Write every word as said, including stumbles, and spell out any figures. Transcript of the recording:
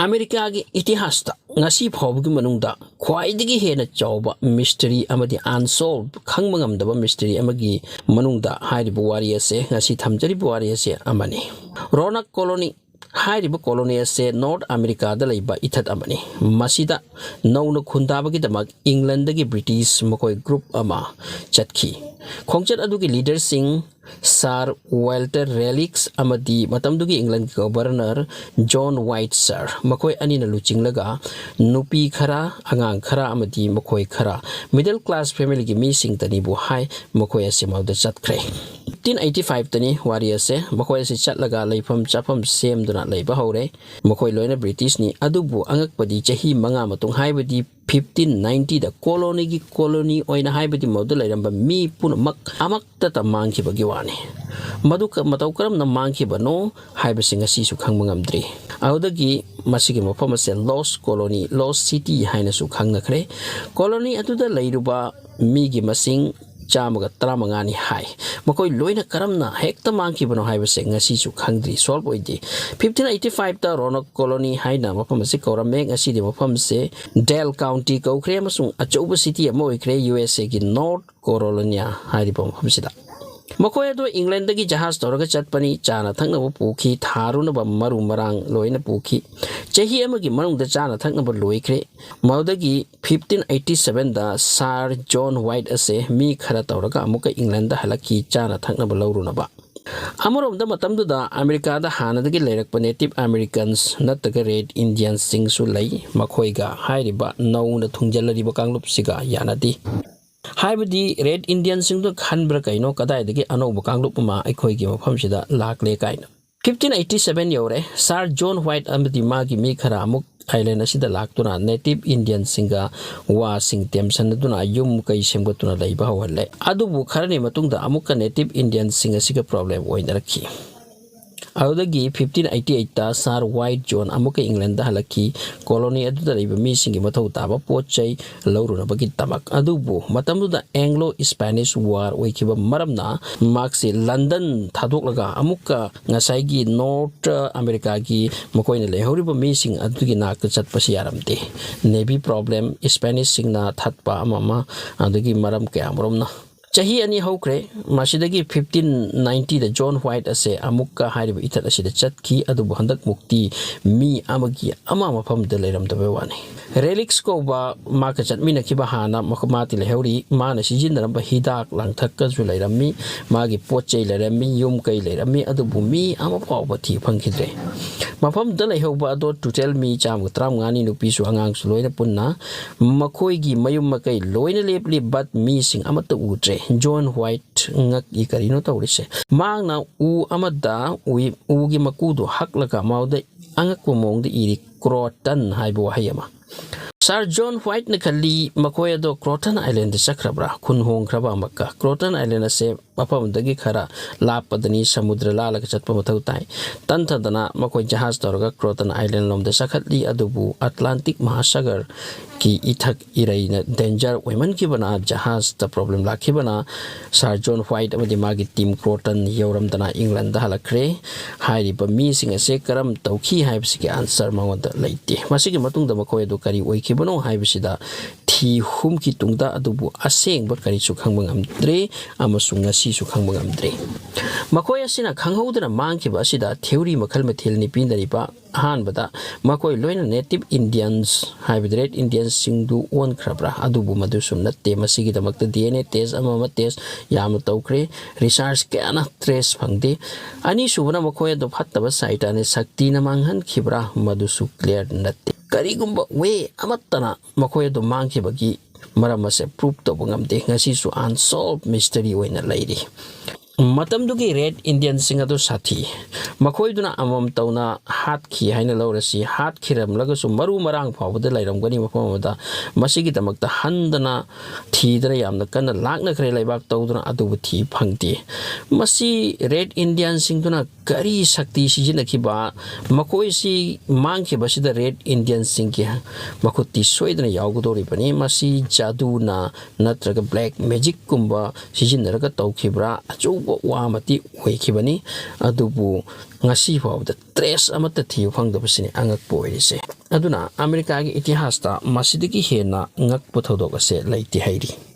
ꯑꯃꯦꯔꯤꯀꯥꯒꯤ ꯏꯇꯤꯍꯥꯁꯇ ꯉꯁꯤ ꯐꯥꯎꯕꯒꯤ ꯃꯅꯨꯡꯗ ꯈ꯭ꯋꯥꯏꯗꯒꯤ ꯍꯦꯟꯅ ꯆꯥꯎꯕ ꯃꯤꯁꯇꯔꯤ ꯑꯃꯗꯤ ꯑꯟꯁꯣꯜꯕ, ꯈꯪꯕ ꯉꯝꯗꯕ ꯃꯤꯁꯇꯔꯤ ꯑꯃꯒꯤ ꯃꯅꯨꯡꯗ ꯍꯥꯏꯔꯤꯕ ꯋꯥꯔꯤ ꯑꯁꯦ, ꯉꯁꯤ ꯊꯝꯖꯔꯤꯕ ꯋꯥꯔꯤ ꯑꯁꯦ ꯑꯃꯅꯤ꯫ ꯔꯣꯅꯛ ꯀꯣꯂꯣꯅꯤ ꯍꯥꯏꯔꯤꯕ ꯀꯣꯂꯣꯅꯤ ꯑꯁꯦ ꯅꯣꯔꯠ ꯑꯃꯦꯔꯤꯀꯥꯗ ꯂꯩꯕ ꯏꯊꯠ ꯑꯃꯅꯤ꯫ ꯃꯁꯤꯗ ꯅꯧꯅ ꯈꯨꯟꯗꯥꯕꯒꯤꯗꯃꯛ ꯏꯪꯂꯦꯟꯗꯒꯤ ꯕ꯭ꯔꯤꯇꯤꯁ ꯃꯈꯣꯏ ꯒ꯭ꯔꯨꯞ ꯑꯃ ꯆꯠꯈꯤ꯫ ꯈꯣꯡꯆꯠ ꯑꯗꯨꯒꯤ ꯂꯤꯗꯔꯁꯤꯡ ꯁꯥꯔ ꯋꯥꯜꯇꯔ ꯔꯦꯂꯤꯛꯁ ꯑꯃꯗꯤ ꯃꯇꯝꯗꯨꯒꯤ ꯏꯪꯂꯦꯟꯒꯤ ꯒꯕꯔꯅꯔ ꯖꯣꯟ ꯋꯥꯏꯠ ꯁꯥꯔ, ꯃꯈꯣꯏ ꯑꯅꯤꯅ ꯂꯨꯆꯤꯡꯂꯒ ꯅꯨꯄꯤ ꯈꯔ, ꯑꯉꯥꯡ ꯈꯔ ꯑꯃꯗꯤ ꯃꯈꯣꯏ ꯈꯔ ꯃꯤꯗꯜ ꯀ꯭ꯂꯥꯁ ꯐꯦꯃꯤꯂꯤꯒꯤ ꯃꯤꯁꯤꯡꯇꯅꯤꯕꯨ ꯍꯥꯏ, ꯃꯈꯣꯏ ꯑꯁꯤ ꯃꯗꯨꯗ ꯆꯠꯈ꯭ꯔꯦ꯫ ꯐꯤꯐꯇꯤꯟ ꯑꯩꯠꯇꯤ ꯐꯥꯏꯚꯇꯅꯤ ꯋꯥꯔꯤ ꯑꯁꯦ꯫ ꯃꯈꯣꯏ ꯑꯁꯤ ꯆꯠꯂꯒ ꯂꯩꯐꯝ ꯆꯥꯐꯝ ꯁꯦꯝꯗꯨꯅ ꯂꯩꯕ ꯍꯧꯔꯦ꯫ ꯃꯈꯣꯏ ꯂꯣꯏꯅ ꯕ꯭ꯔꯤꯇꯤꯁꯅꯤ꯫ ꯑꯗꯨꯕꯨ ꯑꯉꯛꯄꯗꯤ, ꯆꯍꯤ ꯃꯉꯥ ꯃꯇꯨꯡ, ꯍꯥꯏꯕꯗꯤ ꯐꯤꯐꯇꯤꯟ ꯅꯥꯏꯟꯇꯤꯗ, ꯀꯣꯂꯣꯅꯤꯒꯤ ꯀꯣꯂꯣꯅꯤ ꯑꯣꯏꯅ, ꯍꯥꯏꯕꯗꯤ ꯃꯗꯨꯗ ꯂꯩꯔꯝꯕ ꯃꯤ ꯄꯨꯝꯅꯃꯛ ꯑꯃꯠꯇꯇ ꯃꯥꯡꯈꯤꯕꯒꯤ ꯋꯥꯅꯤ꯫ ꯃꯗꯨ ꯀ-, ꯃꯇꯧ ꯀꯔꯝꯅ ꯃꯥꯡꯈꯤꯕꯅꯣ ꯍꯥꯏꯕꯁꯤ ꯉꯁꯤꯁꯨ ꯈꯪꯕ ꯉꯝꯗ꯭ꯔꯤ꯫ ꯑꯗꯨꯗꯒꯤ ꯃꯁꯤꯒꯤ ꯃꯐꯝ ꯑꯁꯦ ꯂꯣꯁ ꯀꯣꯂꯣꯅꯤ, ꯂꯣꯁ ꯁꯤꯇꯤ ꯍꯥꯏꯅꯁꯨ ꯈꯪꯅꯈ꯭ꯔꯦ꯫ ꯀꯣꯂꯣꯅꯤ ꯑꯗꯨꯗ ꯂꯩꯔꯨꯕ ꯃꯤꯒꯤ ꯃꯁꯤꯡ ꯆꯥꯝꯃꯒ ꯇꯔꯥꯃꯉꯥꯅꯤ ꯍꯥꯏ꯫ ꯃꯈꯣꯏ ꯂꯣꯏꯅ ꯀꯔꯝꯅ ꯍꯦꯛꯇ ꯃꯥꯡꯈꯤꯕꯅꯣ ꯍꯥꯏꯕꯁꯦ ꯉꯁꯤꯁꯨ ꯈꯪꯗ꯭ꯔꯤ, ꯁꯣꯜꯕ ꯑꯣꯏꯗ꯭ꯔꯤ꯫ ꯐꯤꯐꯇꯤꯟ ꯑꯩꯠꯇꯤ ꯐꯥꯏꯚꯇ ꯔꯣꯅꯛ ꯀꯣꯂꯣꯅꯤ ꯍꯥꯏꯅ ꯃꯐꯝ ꯑꯁꯤ ꯀꯧꯔꯝꯃꯦ꯫ ꯉꯁꯤꯗꯤ ꯃꯐꯝꯁꯦ ꯗꯦꯜ ꯀꯥꯎꯟꯇꯤ ꯀꯧꯈ꯭ꯔꯦ ꯑꯃꯁꯨꯡ ꯑꯆꯧꯕ ꯁꯤꯇꯤ ꯑꯃ ꯑꯣꯏꯈ꯭ꯔꯦ ꯌꯨ ꯑꯦꯁ ꯑꯦꯒꯤ ꯅꯣꯔꯠ ꯀꯣꯔꯣꯂꯤꯅꯥ ꯍꯥꯏꯔꯤꯕ ꯃꯐꯝꯁꯤꯗ꯫ ꯃꯈꯣꯏ ꯑꯗꯨ ꯏꯪꯂꯦꯟꯗꯒꯤ ꯖꯍꯥꯖ ꯇꯧꯔꯒ ꯆꯠꯄꯅꯤ꯫ ꯆꯥꯅ ꯊꯛꯅꯕ ꯄꯨꯈꯤ, ꯊꯥꯔꯨꯅꯕ ꯃꯔꯨ ꯃꯔꯥꯡ ꯂꯣꯏꯅ ꯄꯨꯈꯤ꯫ ꯆꯍꯤ ꯑꯃꯒꯤ ꯃꯅꯨꯡꯗ ꯆꯥꯅ ꯊꯛꯅꯕ ꯂꯣꯏꯈ꯭ꯔꯦ꯫ ꯃꯗꯨꯗꯒꯤ ꯐꯤꯐꯇꯤꯟ ꯑꯩꯠꯇꯤ ꯁꯚꯦꯟꯗ ꯁꯥꯔ ꯖꯣꯟ ꯋꯥꯏꯠ ꯑꯁꯦ ꯃꯤ ꯈꯔ ꯇꯧꯔꯒ ꯑꯃꯨꯛꯀ ꯏꯪꯂꯦꯟꯗ ꯍꯜꯂꯛꯈꯤ, ꯆꯥꯅ ꯊꯛꯅꯕ ꯂꯧꯔꯨꯅꯕ꯫ ꯑꯃꯔꯣꯝꯗ, ꯃꯇꯝꯗꯨꯗ ꯑꯃꯦꯔꯤꯀꯥꯗ ꯍꯥꯟꯅꯗꯒꯤ ꯂꯩꯔꯛꯄ ꯅꯦꯇꯤꯚ ꯑꯃꯦꯔꯤꯀꯟꯁ ꯅꯠꯇ꯭ꯔꯒ ꯔꯦꯗ ꯏꯟꯗꯤꯌꯟꯁꯤꯡꯁꯨ ꯂꯩ꯫ ꯃꯈꯣꯏꯒ ꯍꯥꯏꯔꯤꯕ ꯅꯧꯅ ꯊꯨꯡꯖꯤꯜꯂꯔꯤꯕ ꯀꯥꯡꯂꯨꯞꯁꯤꯒ ꯌꯥꯅꯗꯦ꯫ ꯍꯥꯏꯕꯗꯤ, ꯔꯦꯗ ꯏꯟꯗꯤꯌꯟꯁꯤꯡꯗꯨ ꯈꯟꯕ꯭ꯔꯥ ꯀꯩꯅꯣ, ꯀꯗꯥꯏꯗꯒꯤ ꯑꯅꯧꯕ ꯀꯥꯡꯂꯨꯞ ꯑꯃ ꯑꯩꯈꯣꯏꯒꯤ ꯃꯐꯝꯁꯤꯗ ꯂꯥꯛꯂꯦ ꯀꯥꯏꯅ꯫ ꯐꯤꯐꯇꯤꯟ ꯑꯩꯠꯇꯤ ꯁꯚꯦꯟ ꯌꯧꯔꯦ꯫ ꯁꯥꯔ ꯖꯣꯟ ꯋꯥꯏꯠ ꯑꯃꯗꯤ ꯃꯥꯒꯤ ꯃꯤ ꯈꯔ ꯑꯃꯨꯛ ꯑꯥꯏꯂꯦꯟ ꯑꯁꯤꯗ ꯂꯥꯛꯇꯨꯅ ꯅꯦꯇꯤꯚ ꯏꯟꯗꯤꯌꯟꯁꯤꯡꯒ ꯋꯥꯁꯤꯡ ꯇꯦꯝꯁꯟꯅꯗꯨꯅ ꯌꯨꯝ ꯀꯩ ꯁꯦꯝꯒꯠꯇꯨꯅ ꯂꯩꯕ ꯍꯧꯍꯜꯂꯦ꯫ ꯑꯗꯨꯕꯨ ꯈꯔꯅꯤ ꯃꯇꯨꯡꯗ ꯑꯃꯨꯛꯀ ꯅꯦꯇꯤꯚ ꯏꯟꯗꯤꯌꯟꯁꯤꯡ ꯑꯁꯤꯒ ꯄ꯭ꯔꯣꯕ꯭ꯂꯦꯝ ꯑꯣꯏꯅꯔꯛꯈꯤ꯫ ꯑꯗꯨꯗꯒꯤ fifteen eighty eight ꯇ Sir White John ꯑꯃꯨꯛꯀ ꯏꯪꯂꯦꯟꯗ ꯍꯜꯂꯛꯈꯤ, ꯀꯣꯂꯣꯅꯤ ꯑꯗꯨꯗ ꯂꯩꯕ ꯃꯤꯁꯤꯡꯒꯤ ꯃꯊꯧ ꯇꯥꯕ ꯄꯣꯠ ꯆꯩ ꯂꯧꯔꯨꯅꯕꯒꯤꯗꯃꯛ꯫ ꯑꯗꯨꯕꯨ ꯃꯇꯝꯗꯨꯗ Anglo Spanish War ꯑꯣꯏꯈꯤꯕ ꯃꯔꯝꯅ ꯃꯍꯥꯛꯁꯤ ꯂꯟꯗꯟ ꯊꯥꯗꯣꯛꯂꯒ ꯑꯃꯨꯛꯀ ꯉꯁꯥꯏꯒꯤ ꯅꯣꯔꯠ ꯑꯃꯦꯔꯤꯀꯥꯒꯤ ꯃꯈꯣꯏꯅ ꯂꯩꯍꯧꯔꯤꯕ ꯃꯤꯁꯤꯡ ꯑꯗꯨꯒꯤ ꯅꯥꯛꯇ ꯆꯠꯄꯁꯤ ꯌꯥꯔꯝꯗꯦ꯫ ꯅꯦꯚꯤ ꯄ꯭ꯔꯣꯕ꯭ꯂꯦꯝ, ꯏꯁꯄꯦꯅꯤꯁꯁꯤꯡꯅ ꯊꯠꯄ ꯑꯃ ꯑꯃ, ꯑꯗꯒꯤ ꯃꯔꯝ ꯀꯌꯥ ꯃꯔꯨꯝꯅ꯫ ꯆꯍꯤ ꯑꯅꯤ ꯍꯧꯈ꯭ꯔꯦ꯫ ꯃꯁꯤꯗꯒꯤ fifteen ninety ꯗ John White ꯑꯁꯦ ꯑꯃꯨꯛꯀ ꯍꯥꯏꯔꯤꯕ ꯏꯊꯠ ꯑꯁꯤꯗ ꯆꯠꯈꯤ, ꯑꯗꯨꯕꯨ ꯍꯟꯗꯛ ꯃꯨꯛꯇꯤ ꯃꯤ ꯑꯃꯒꯤ ꯑꯃ ꯃꯐꯝꯗ ꯂꯩꯔꯝꯗꯕꯩ ꯋꯥꯅꯤ꯫ ꯔꯦꯂꯤꯛꯁ ꯀꯧꯕ ꯃꯍꯥꯛꯀ ꯆꯠꯃꯤꯟꯅꯈꯤꯕ ꯍꯥꯟꯅ ꯃꯈ-, ꯃꯥꯗꯤ ꯂꯩꯍꯧꯔꯤ꯫ ꯃꯥꯅ ꯁꯤꯖꯤꯟꯅꯔꯝꯕ ꯍꯤꯗꯥꯛ ꯂꯥꯡꯊꯛꯀꯁꯨ ꯂꯩꯔꯝꯃꯤ, ꯃꯥꯒꯤ ꯄꯣꯠ ꯆꯩ ꯂꯩꯔꯝꯃꯤ, ꯌꯨꯝ ꯀꯩ ꯂꯩꯔꯝꯃꯤ, ꯑꯗꯨꯕꯨ ꯃꯤ ꯑꯃ ꯐꯥꯎꯕ ꯊꯤꯕ ꯐꯪꯈꯤꯗ꯭ꯔꯦ꯫ ꯃꯐꯝꯗꯨꯗ ꯂꯩꯍꯧꯕ ꯑꯗꯣ ꯇꯣꯇꯦꯜ ꯃꯤ ꯆꯥꯝꯃꯒ ꯇꯔꯥꯃꯉꯥꯅꯤ, ꯅꯨꯄꯤꯁꯨ ꯑꯉꯥꯡꯁꯨ ꯂꯣꯏꯅ ꯄꯨꯟꯅ꯫ ꯃꯈꯣꯏꯒꯤ ꯃꯌꯨꯝ ꯃꯀꯩ ꯂꯣꯏꯅ ꯂꯦꯞꯂꯤ, but ꯃꯤꯁꯤꯡ ꯑꯃꯠꯇ ꯎꯗ꯭ꯔꯦ꯫ ꯖꯣꯟ ꯍ꯭ꯋꯥꯏꯠ ꯉꯛꯏ, ꯀꯔꯤꯅꯣ ꯇꯧꯔꯤꯁꯦ? ꯃꯍꯥꯛꯅ ꯎ ꯑꯃꯗ, ꯎ-, ꯎꯒꯤ ꯃꯀꯨꯗꯨ ꯍꯛꯂꯒ ꯃꯥꯎꯗ ꯑꯉꯛꯄ ꯃꯑꯣꯡꯗ ꯏꯔꯤ, "ꯀ꯭ꯔꯣꯇꯟ" ꯍꯥꯏꯕ ꯋꯥꯍꯩ ꯑꯃ꯫ ꯁꯥꯔ ꯖꯣꯟ ꯍ꯭ꯋꯥꯏꯠꯅ ꯈꯜꯂꯤ, ꯃꯈꯣꯏ ꯑꯗꯣ ꯀ꯭ꯔꯣꯇꯟ ꯑꯥꯏꯂꯦꯟꯗ ꯆꯠꯈ꯭ꯔꯕ꯭ꯔꯥ, ꯈꯨꯟ ꯍꯣꯡꯈ꯭ꯔꯕ ꯑꯃꯛꯀ꯫ ꯀ꯭ꯔꯣꯇꯟ ꯑꯥꯏꯂꯦꯟ ꯑꯁꯦ ꯃꯐꯝꯗꯒꯤ ꯈꯔ ꯂꯥꯞꯄꯗꯅꯤ, ꯁꯃꯨꯗ꯭ꯔ ꯂꯥꯜꯂꯒ ꯆꯠꯄ ꯃꯊꯧ ꯇꯥꯏ꯫ ꯇꯟꯊꯗꯅ ꯃꯈꯣꯏ ꯖꯍꯥꯖ ꯇꯧꯔꯒ ꯀ꯭ꯔꯣꯇꯟ ꯑꯥꯏꯂꯦꯟ ꯂꯣꯝꯗ ꯆꯈꯠꯂꯤ, ꯑꯗꯨꯕꯨ ꯑꯠꯂꯥꯟꯇꯤꯛ ꯃꯍꯥꯁꯥꯒꯔꯒꯤ ꯏꯊꯛ ꯏꯔꯩꯅ ꯗꯦꯟꯖꯔ ꯑꯣꯏꯃꯟꯈꯤꯕꯅ, ꯖꯍꯥꯖꯇ ꯄ꯭ꯔꯣꯕ꯭ꯂꯦꯝ ꯂꯥꯛꯈꯤꯕꯅ, ꯁꯥꯔ ꯖꯣꯟ ꯍ꯭ꯋꯥꯏꯠ ꯑꯃꯗꯤ ꯃꯥꯒꯤ ꯇꯤꯝ ꯀ꯭ꯔꯣꯇꯟ ꯌꯧꯔꯝꯗꯅ ꯏꯪꯂꯟꯗ ꯍꯜꯂꯛꯈ꯭ꯔꯦ꯫ ꯍꯥꯏꯔꯤꯕ ꯃꯤꯁꯤꯡ ꯑꯁꯦ ꯀꯔꯝ ꯇꯧꯈꯤ ꯍꯥꯏꯕꯁꯤꯒꯤ ꯑꯟꯁꯔ ꯃꯉꯣꯟꯗ ꯂꯩꯇꯦ꯫ ꯃꯁꯤꯒꯤ ꯃꯇꯨꯡꯗ ꯃꯈꯣꯏ ꯑꯗꯨ ꯀꯔꯤ ꯑꯣꯏꯈꯤꯕꯅꯣ ꯍꯥꯏꯕꯁꯤꯗ ꯊꯤ ꯍꯨꯝꯈꯤ ꯇꯨꯡꯗ, ꯑꯗꯨꯕꯨ ꯑꯁꯦꯡꯕ ꯀꯔꯤꯁꯨ ꯈꯪꯕ ꯉꯝꯗ꯭ꯔꯦ ꯑꯃꯁꯨꯡ ꯉꯁꯤꯁꯨ ꯈꯪꯕ ꯉꯝꯗ꯭ꯔꯦ꯫ ꯃꯈꯣꯏ ꯑꯁꯤꯅ ꯈꯪꯍꯧꯗꯅ ꯃꯥꯡꯈꯤꯕ ꯑꯁꯤꯗ ꯊꯤꯑꯣꯔꯤ ꯃꯈꯜ ꯃꯊꯦꯜꯅꯤ ꯄꯤꯅꯔꯤꯕ꯫ ꯑꯍꯥꯟꯕꯗ, ꯃꯈꯣꯏ ꯂꯣꯏꯅ ꯅꯦꯇꯤꯚ ꯏꯟꯗꯤꯌꯟꯁ, ꯍꯥꯏꯕꯗꯤ ꯔꯦꯗ ꯏꯟꯗꯤꯌꯟꯁꯁꯤꯡꯗꯨ ꯑꯣꯟꯈ꯭ꯔꯕ꯭ꯔꯥ? ꯑꯗꯨꯕꯨ ꯃꯗꯨꯁꯨ ꯅꯠꯇꯦ꯫ ꯃꯁꯤꯒꯤꯗꯃꯛꯇ ꯗꯤ ꯑꯦꯟ ꯑꯦ ꯇꯦꯁ ꯑꯃ ꯑꯃ ꯇꯦꯁ ꯌꯥꯝꯅ ꯇꯧꯈ꯭ꯔꯦ, ꯔꯤꯁꯔꯁ ꯀꯌꯥꯅ ꯇ꯭ꯔꯦꯁ ꯐꯪꯗꯦ꯫ ꯑꯅꯤꯁꯨꯕꯅ, ꯃꯈꯣꯏ ꯑꯗꯨ ꯐꯠꯇꯕ ꯁꯥꯏꯇꯥꯟꯒꯤ ꯁꯛꯇꯤꯅ ꯃꯥꯡꯍꯟꯈꯤꯕ꯭ꯔꯥ? ꯃꯗꯨꯁꯨ ꯀ꯭ꯂꯤꯌꯥꯔ ꯅꯠꯇꯦ꯫ ꯀꯔꯤꯒꯨꯝꯕ ꯋꯦ ꯑꯃꯠꯇꯅ ꯃꯈꯣꯏ ꯑꯗꯨ ꯃꯥꯡꯈꯤꯕꯒꯤ ꯃꯔꯝ ꯑꯁꯦ ꯄ꯭ꯔꯨꯐ ꯇꯧꯕ ꯉꯝꯗꯦ꯫ ꯉꯁꯤꯁꯨ ꯑꯟꯁꯣꯜꯚ ꯃꯤꯁꯇꯔꯤ ꯑꯣꯏꯅ ꯂꯩꯔꯤ꯫ ꯃꯇꯝꯗꯨꯒꯤ ꯔꯦꯠ ꯏꯟꯗꯤꯌꯟꯁꯤꯡ ꯑꯗꯨ ꯁꯥꯊꯤ꯫ ꯃꯈꯣꯏꯗꯨꯅ ꯑꯃꯃꯝ ꯇꯧꯅ ꯍꯥꯠꯈꯤ ꯍꯥꯏꯅ ꯂꯧꯔꯁꯤ꯫ ꯍꯥꯠꯈꯤꯔꯝꯂꯒꯁꯨ ꯃꯔꯨ ꯃꯔꯥꯡ ꯐꯥꯎꯕꯗ ꯂꯩꯔꯝꯒꯅꯤ ꯃꯐꯝ ꯑꯃꯗ꯫ ꯃꯁꯤꯒꯤꯗꯃꯛꯇ ꯍꯟꯗꯅ ꯊꯤꯗꯅ ꯌꯥꯝꯅ ꯀꯟꯅ ꯂꯥꯛꯅꯈ꯭ꯔꯦ ꯂꯩꯕꯥꯛ ꯇꯧꯗꯨꯅ, ꯑꯗꯨꯕꯨ ꯊꯤ ꯐꯪꯗꯦ꯫ ꯃꯁꯤ ꯔꯦꯠ ꯏꯟꯗꯤꯌꯟꯁꯤꯡꯗꯨꯅ ꯀꯔꯤ ꯁꯛꯇꯤ ꯁꯤꯖꯤꯟꯅꯈꯤꯕ, ꯃꯈꯣꯏꯁꯤ ꯃꯥꯡꯈꯤꯕꯁꯤꯗ ꯔꯦꯠ ꯏꯟꯗꯤꯌꯟꯁꯤꯡꯒꯤ ꯃꯈꯨꯠꯇꯤ ꯁꯣꯏꯗꯅ ꯌꯥꯎꯒꯗꯧꯔꯤꯕꯅꯤ꯫ ꯃꯁꯤ ꯖꯥꯗꯨꯅ ꯅꯠꯇ꯭ꯔꯒ ꯕ꯭ꯂꯦꯛ ꯃꯦꯖꯤꯛꯀꯨꯝꯕ ꯁꯤꯖꯤꯟꯅꯔꯒ ꯇꯧꯈꯤꯕ꯭ꯔꯥ? ꯑꯆꯧꯕ ꯋꯥ ꯑꯃꯗꯤ ꯑꯣꯏꯈꯤꯕꯅꯤ꯫ ꯑꯗꯨꯕꯨ ꯉꯁꯤ ꯐꯥꯎꯕꯗ ꯇ꯭ꯔꯦꯁ ꯑꯃꯠꯇ ꯊꯤꯕ ꯐꯪꯗꯕꯁꯤꯅꯤ ꯑꯉꯛꯄ ꯑꯣꯏꯔꯤꯁꯦ꯫ ꯑꯗꯨꯅ ꯑꯃꯦꯔꯤꯀꯥꯒꯤ ꯏꯇꯤꯍꯥꯁꯇ ꯃꯁꯤꯗꯒꯤ ꯍꯦꯟꯅ ꯉꯛꯄ ꯊꯧꯗꯣꯛ ꯑꯁꯦ ꯂꯩꯇꯦ ꯍꯥꯏꯔꯤ꯫